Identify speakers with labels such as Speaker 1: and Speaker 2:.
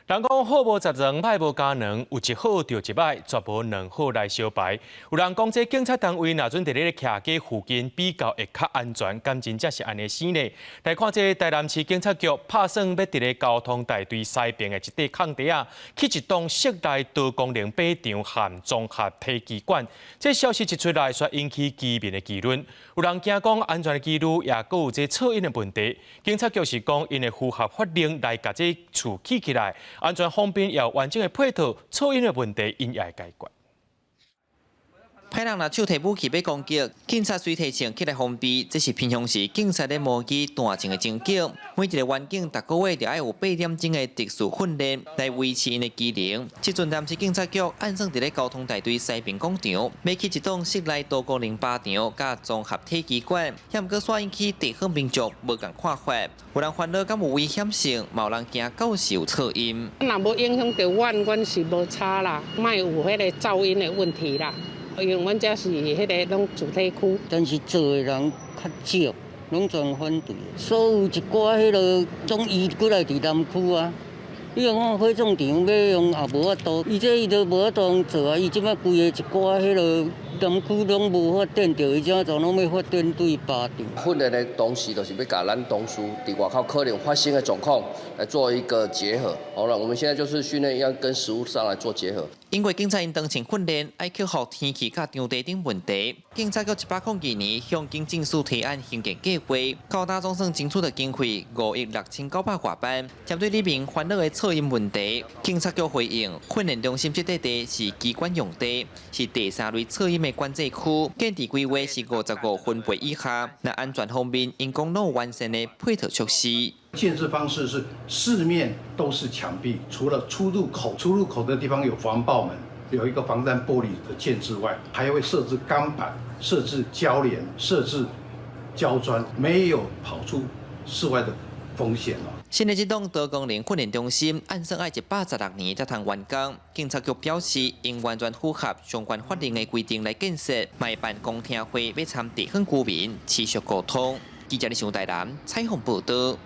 Speaker 1: 人講好無十雙，歹無加兩，有一好就一歹，絕無兩好來相排。有人講，這警察單位若準佇咧徛街附近，比較會較安全，敢真正是按呢生呢？來看這台南市警察局拍算欲佇咧交通大隊西邊的一塊空地仔，起一棟室內多功能靶場和綜合體技館。這消息一出來，煞引起居民的議論。有人驚講安全的疑慮，也閣有這噪音的問題。警察局是講，𪜶會符合法令來共這厝起起來。安全方面也有完整的配套，噪音的問題𪜶也會解決。
Speaker 2: 歹人拿手提武器欲攻擊，警察隨提槍起來防備，這是平常時警察咧模擬彈槍的情景。每一个員警逐个月就愛有8點鐘的特殊訓練來維持𪜶的機能。這陣南市警察局按算佇咧交通大隊西邊廣場，欲起一棟室內多功能靶場佮綜合體機館，也毋過煞引起地方民眾無仝看法。有人煩惱敢有危險性，嘛有人驚到時有噪音。
Speaker 3: 若無影響著阮，阮是無差啦，莫有彼个噪音的問題啦。因為阮這是彼个攏住宅區，
Speaker 4: 但是做的人較少，攏全反對。所有一寡彼个總移過來佇南區啊。你講火葬場欲用也無法度，伊這伊都無法度做啊！伊這擺規個一寡彼个南區攏無發展著，伊這怎攏欲發展對靶場。
Speaker 5: 訓練的東西就是欲共咱同事佇外口可能發生的狀況來做一個結合。好了，我們現在就是訓練要跟實務上來做結合。
Speaker 2: 因為警察𪜶當前訓練愛克服天氣佮場地等問題，警察局102年向警政署提案興建計劃，到今總算爭取著經費5億6900外萬。針對里民煩惱的噪音問題，警察局回應，訓練中心這塊地是機關用地，是第三類噪音的管制區，建置規劃是55分貝以下。那安全方面，𪜶講攏有完善的配套措施。
Speaker 6: 建置方式是四面都是牆壁，除了出入口，出入口的地方有防爆門，有一個防彈玻璃的建置外，還會設置鋼板、設置膠簾、設置膠磚，沒有跑出室外的風險哦。
Speaker 2: 新的這棟多功能訓練中心，按算愛116年才通完工。警察局表示，應完全符合相關法令的規定來建設，嘛會辦公聽會，欲參地方居民持續溝通。記者李尚台南採訪報道。